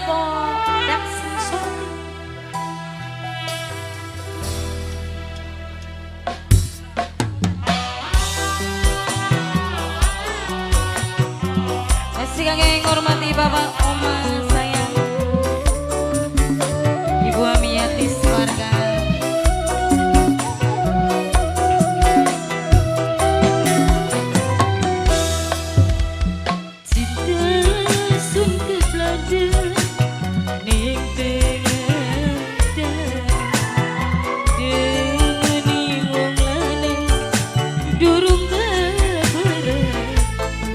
Production Shooting. Masih kangge ngormati Bapak Oma sayang, Ibu Amiyati Suwarga. Cinta sun keblade ning tengah dalan, demeni wong lanang durung kabaran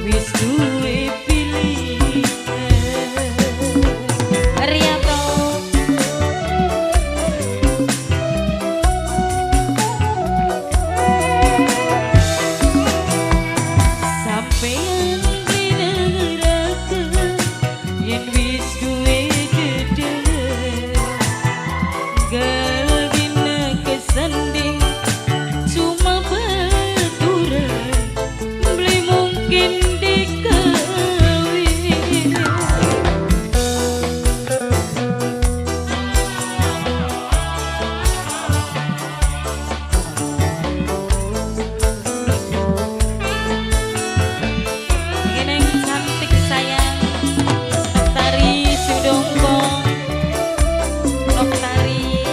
wis duwe pilihan. Rianto sampeyan blineraken yen wis duwe dedeg, galbina kesanding cuma baturan beli mungkin dikawin. Neng cantik sayang, Tari Sudongko, Tari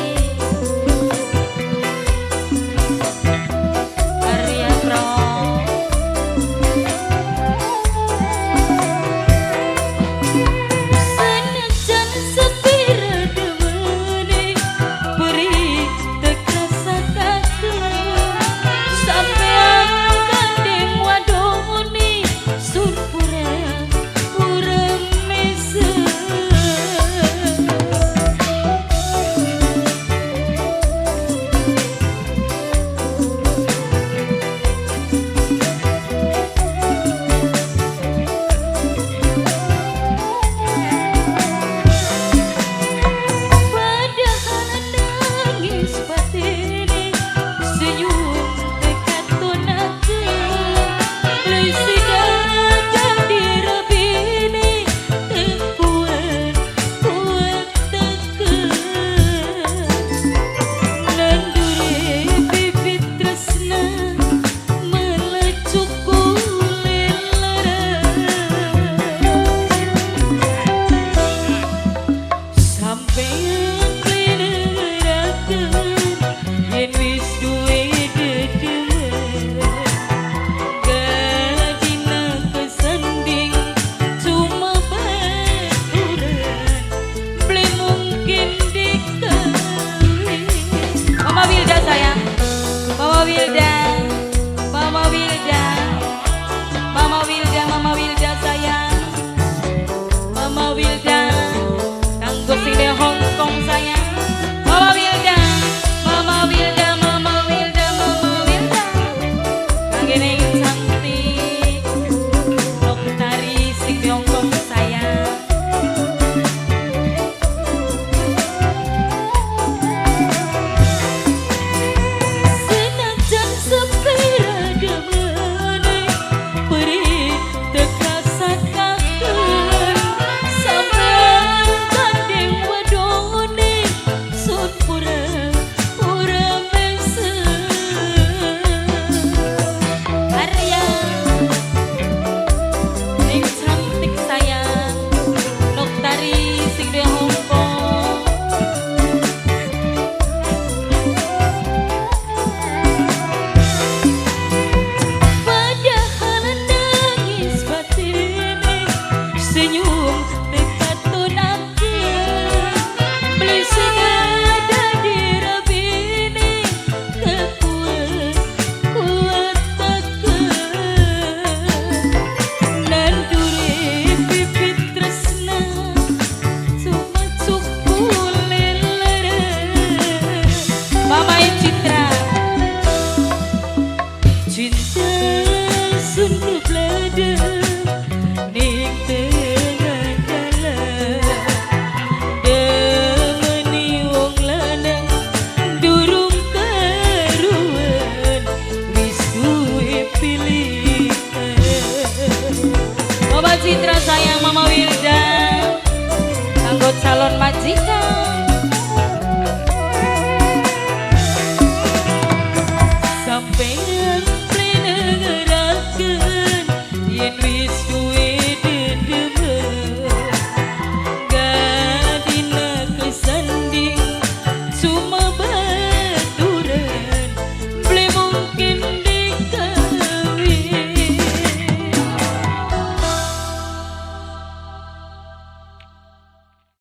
Arya Pro. Senajan sepira demene perih tekrasa kaken, sampean gandeng wadone sun pura pura mese. Padahal nangis batine senyum tekatonaken, beli sida dadi rabine tekuat kuat teken, nandure bibit tresna melecuk lara. Sampeyan blineraken yen wis duwe dedemen, gadina kesanding cuma baturan beli mungkin dikawin. Mama Wilda sayang, Mama Wilda, Mama Wilda, Mama Wilda, Mama Wilda sayang, Mama Wilda, kanggo sing di Hong Kong sayang. Mama Wilda, Mama Wilda, Mama Wilda, Mama Wilda, kangge ning cantik Nok Tari sing di Hong Kong sayang. Senajan sepira demene perih tekrasa kaken, sampean gandeng wadone sun pura pura mese. Arya ning cantik sayang, Nok Tari sing di Hong Kong. Padahal nangis batine senyum tekatonaken, beli sida dadi rabine tekuat kuat teken, nandure bibit tresna cuma cukule lara. Mama Citra, cinta sun keblade ning tengah dalan, demeni wong lanang durung karuan wis duwe pilihan. Mama Citra sayang, Mama Wilda, kanggo Calon majikan.